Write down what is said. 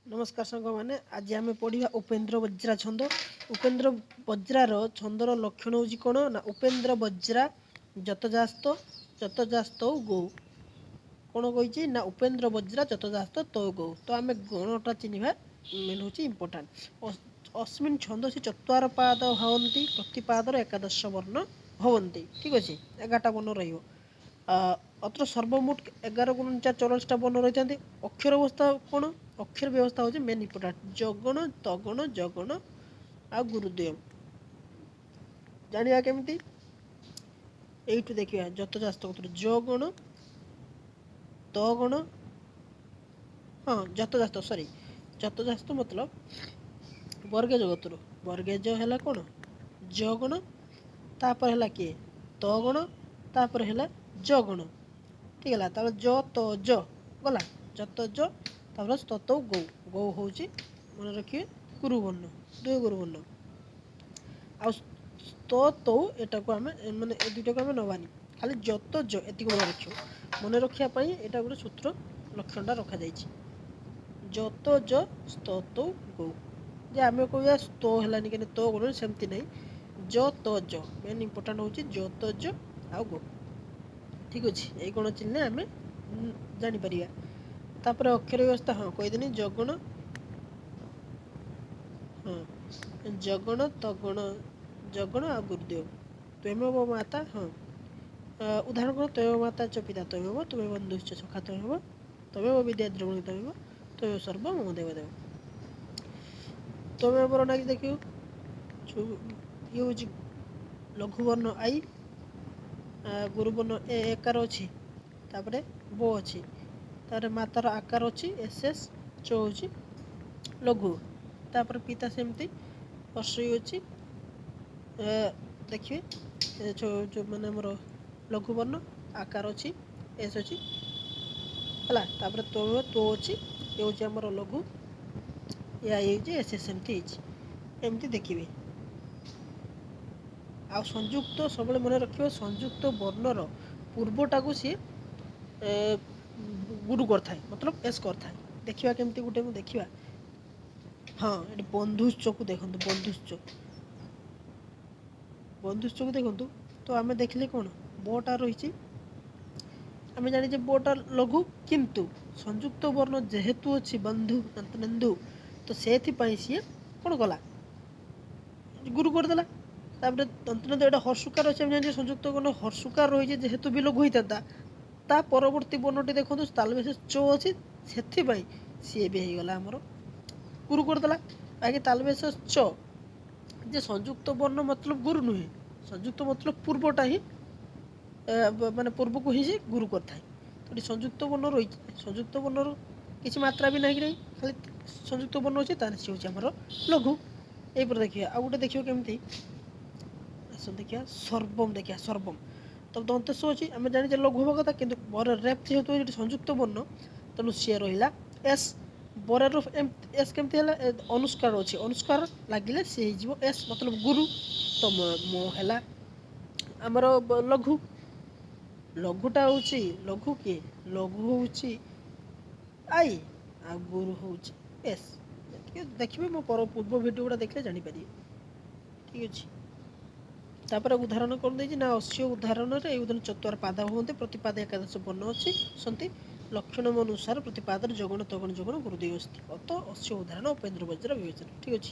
ନମସ୍କାର ସାଙ୍ଗମାନେ, ଆଜି ଆମେ ପଢ଼ିବା ଉପେନ୍ଦ୍ର ବଜ୍ରା ଛନ୍ଦ। ଉପେନ୍ଦ୍ର ବଜ୍ରାର ଛନ୍ଦର ଲକ୍ଷଣ ହେଉଛି କ'ଣ ନା ଉପେନ୍ଦ୍ର ବଜ୍ରା ଯତଜାସ୍ତ ଯତଜାସ୍ତ ଗୌ। କ'ଣ କହିଛି ନା ଉପେନ୍ଦ୍ର ବଜ୍ରା ଯତଜାସ୍ତ ତୋ ଗୌ। ତ ଆମେ ଗଣଟା ଚିହ୍ନିବା ମେନ୍ ହେଉଛି ଇମ୍ପୋର୍ଟାଣ୍ଟ। ଅସ୍ମିନ୍ ଛନ୍ଦସି ଚତ୍ୱାର ପାଦ ଭବନ୍ତି, ପ୍ରତିପାଦର ଏକାଦଶ ବର୍ଣ୍ଣ ଭବନ୍ତି। ଠିକ୍ ଅଛି, 11ଟା ବର୍ଣ୍ଣ ରହିବ। ଅତ୍ର ସର୍ବମୋଟ 11 ଗୁଣ 4 44ଟା ବର୍ଣ୍ଣ ରହିଥାନ୍ତି। ଅକ୍ଷର ବ୍ୟବସ୍ଥା କ'ଣ? ଅକ୍ଷର ବ୍ୟବସ୍ଥା ହେଉଛି ମେନ୍ ଇମ୍ପୋର୍ଟାଣ୍ଟ। ଜଗଣ, ତଗଣ, ଜଗଣ ଆଉ ଗୁରୁଦ୍ୱୟମ। ଜାଣିବା କେମିତି? ଏଇଠୁ ଦେଖିବା। ଯତଜାସ୍ତ ଜଗଣ ତଗଣ, ହଁ ଯତଜାସ୍ତ, ସରି ଯତଜାସ୍ତ ମତଲବ ବର୍ଗେ ଜଗତରୁ ବର୍ଗେଜ ହେଲା କ'ଣ ଜଗଣ, ତାପରେ ହେଲା କିଏ ତଗଣ, ତାପରେ ହେଲା ଜଗଣ। ଠିକ୍ ହେଲା, ତାପରେ ଜ ତ ଜ ଗଲା ଯତ ଜ, ତାପରେ ତତ ଗୌ। ଗୌ ହେଉଛି ମନେ ରଖିବେ ଗୁରୁବର୍ଣ୍ଣ, ଦୁଇ ଗୁରୁବର୍ଣ୍ଣ। ଆଉ ତ ତৌ ଏଟାକୁ ଆମେ ମାନେ ଏ ଦୁଇଟାକୁ ଆମେ ନେବାନି, ଖାଲି ଯତ ଜ ଏତିକି ମନେ ରଖିବ। ମନେ ରଖିବା ପାଇଁ ଏଇଟା ଗୋଟେ ସୂତ୍ର ଲକ୍ଷଣଟା ରଖାଯାଇଛି, ଯତ ଜ ସ୍ତ ତৌ ଗୌ। ଯେ ଆମେ କହିବା ସ୍ତ ହେଲାନି କିନ୍ତୁ ତୋ ଗୁଣ ସେମିତି ନାହିଁ, ଜ ତ ଜ ମେନ୍ ଇମ୍ପୋର୍ଟାଣ୍ଟ ହେଉଛି ଯ ତ ଜ ଆଉ ଗୋ। ଠିକ୍ ଅଛି, ଏଇ ଗୁଣ ଚିହ୍ନିଲେ ଆମେ ଜାଣିପାରିବା। ତାପରେ ଅକ୍ଷର ବ୍ୟବସ୍ଥା ହଁ କହିଦେନି, ଜଗଣ, ହଁ ଜଗଣ ତଗଣ, ଜଗଣ ଆଉ ଗୁରୁଦେବ। ତ୍ୱମେବ ମାତା, ହଁ ଉଦାହରଣ କଣ? ତ୍ୱମେବ ମାତା ଚ ପିତା ତ୍ୱମେବ, ତ୍ୱମେବ ବନ୍ଧୁଶ୍ଚ ସଖା ତ୍ୱମେବ, ତ୍ୱମେବ ବିଦ୍ୟା ଦ୍ରବିଣ ତ୍ୱମେବ, ତ୍ୱମେବ ସର୍ବ ମମ ଦେବ ଦେବ। ତ୍ୱମେବର ନାକି ଦେଖିବ ଇଏ ହେଉଛି ଲଘୁବର୍ଣ୍ଣ I, ଗୁରୁବର୍ଣ୍ଣ ଏ ଏକାର ଅଛି, ତାପରେ ବୋ ଅଛି, ତାପରେ ମାତାର ଆକାର ଅଛି ଏସ୍ ଏସ୍, ଚ ହେଉଛି ଲଘୁ। ତାପରେ ପିତା ସେମିତି ହର୍ଷଇ ଅଛି, ଦେଖିବେ ଯେଉଁ ମାନେ ଆମର ଲଘୁବର୍ଣ୍ଣ ଆକାର ଅଛି ଏସ୍ ଅଛି ହେଲା। ତାପରେ ତୋ ତୋ ଅଛି, ଏ ହେଉଛି ଆମର ଲଘୁ, ଏ I ହେଉଛି ଏସ୍ ଏସ୍, ଏମିତି ହେଇଛି। ଏମିତି ଦେଖିବେ। ଆଉ ସଂଯୁକ୍ତ ସବୁବେଳେ ମନେ ରଖିବ, ସଂଯୁକ୍ତ ବର୍ଣ୍ଣର ପୂର୍ବଟାକୁ ସିଏ ଗୁରୁ କରିଥାଏ, ମତଲବ ଏସ୍ କରିଥାଏ। ଦେଖିବା କେମିତି ଗୋଟେ ମୁଁ ଦେଖିବା। ହଁ ଏଠି ବନ୍ଧୁଶ୍ଚକୁ ଦେଖନ୍ତୁ, ବନ୍ଧୁଶ୍ଚ, ବନ୍ଧୁଶ୍ଚକୁ ଦେଖନ୍ତୁ। ତ ଆମେ ଦେଖିଲେ କ'ଣ ବଟା ରହିଛି, ଆମେ ଜାଣିଛେ ବଟା ଲଘୁ, କିନ୍ତୁ ସଂଯୁକ୍ତ ବର୍ଣ୍ଣ ଯେହେତୁ ଅଛି ବନ୍ଧୁ ବନ୍ଧୁ, ତ ସେଥିପାଇଁ ସିଏ କ'ଣ କଲା ଗୁରୁ କରିଦେଲା। ତାପରେ ଦନ୍ତନନ୍ଦ ଏଇଟା ହର୍ଷୁକାର ଅଛି, ଆମେ ଜାଣିଛେ ସଂଯୁକ୍ତ ବର୍ଣ୍ଣ ହର୍ଷୁକାର ରହିଛି ଯେହେତୁ ବି ଲଘୁ ହେଇଥାନ୍ତା। ତା ପରବର୍ତ୍ତୀ ବର୍ଣ୍ଣଟି ଦେଖନ୍ତୁ ତାଲବେଶ ଚ ଅଛି, ସେଥିପାଇଁ ସିଏ ବି ହେଇଗଲା ଆମର ଗୁରୁ କରିଦେଲା। ବାକି ତାଲବେଶ ଚ ଯେ ସଂଯୁକ୍ତ ବର୍ଣ୍ଣ ମତଲବ ଗୁରୁ ନୁହେଁ, ସଂଯୁକ୍ତ ମତଲବ ପୂର୍ବଟା ହିଁ ମାନେ ପୂର୍ବକୁ ହିଁ ସେ ଗୁରୁ କରିଥାଏ। ତ ଏଠି ସଂଯୁକ୍ତ ବର୍ଣ୍ଣ ରହିଛି, ସଂଯୁକ୍ତ ବର୍ଣ୍ଣର କିଛି ମାତ୍ରା ବି ନାହିଁ କି ନାହିଁ, ଖାଲି ସଂଯୁକ୍ତ ବର୍ଣ୍ଣ ଅଛି, ତାହେଲେ ସିଏ ହେଉଛି ଆମର ଲଘୁ। ଏଇପରି ଦେଖିବା। ଆଉ ଗୋଟେ ଦେଖିବ କେମିତି, ଆସନ୍ତୁ ଦେଖିବା ସର୍ବମ, ଦେଖିବା ସର୍ବମ। ତ ଦନ୍ତେଶ ଅଛି, ଆମେ ଜାଣିଛେ ଲଘୁ ହେବା କଥା, କିନ୍ତୁ ବର ରେପ୍ ଯେହେତୁ ଏଠି ସଂଯୁକ୍ତ ବର୍ଣ୍ଣ ତେଣୁ ସିଏ ରହିଲା ଏସ୍। ବରେର ଏସ୍ କେମିତି ହେଲା? ଅନୁସ୍କାର ଅଛି, ଅନୁସ୍କାର ଲାଗିଲେ ସିଏ ହେଇଯିବ ଏସ୍ ମତଲବ ଗୁରୁ। ତ ମୋ ହେଲା ଆମର ଲଘୁ। ଲଘୁଟା ହେଉଛି ଲଘୁ କିଏ? ଲଘୁ ହେଉଛି I, ଆଉ ଗୁରୁ ହେଉଛି ଏସ୍। ଟିକେ ଦେଖିବେ ମୋ ପର ପୂର୍ବ ଭିଡ଼ିଓ ଗୁଡ଼ା ଦେଖିଲେ ଜାଣିପାରିବେ। ଠିକ୍ ଅଛି, ତାପରେ ଉଦାହରଣ କ'ଣ ଦେଇଛି ନା ଅସ୍ୟ ଉଦାହରଣରେ ଏଇ ଉଦାହରଣ ଚତ୍ୱାର ପାଦ ହୁଅନ୍ତି, ପ୍ରତିପାଦ ଏକାଦଶ ବର୍ଣ୍ଣ ଅଛି ସନ୍ତି, ଲକ୍ଷଣ ଅନୁସାରେ ପ୍ରତିପାଦରେ ଜଗଣ ତଗଣ ଜଗଣ ଗୁରୁଦେବ ଅସ୍ତି। ଅତ ଅସ୍ୟ ଉଦାହରଣ ଉପେନ୍ଦ୍ର ବଜ୍ର ବିବେଚନ। ଠିକ୍ ଅଛି।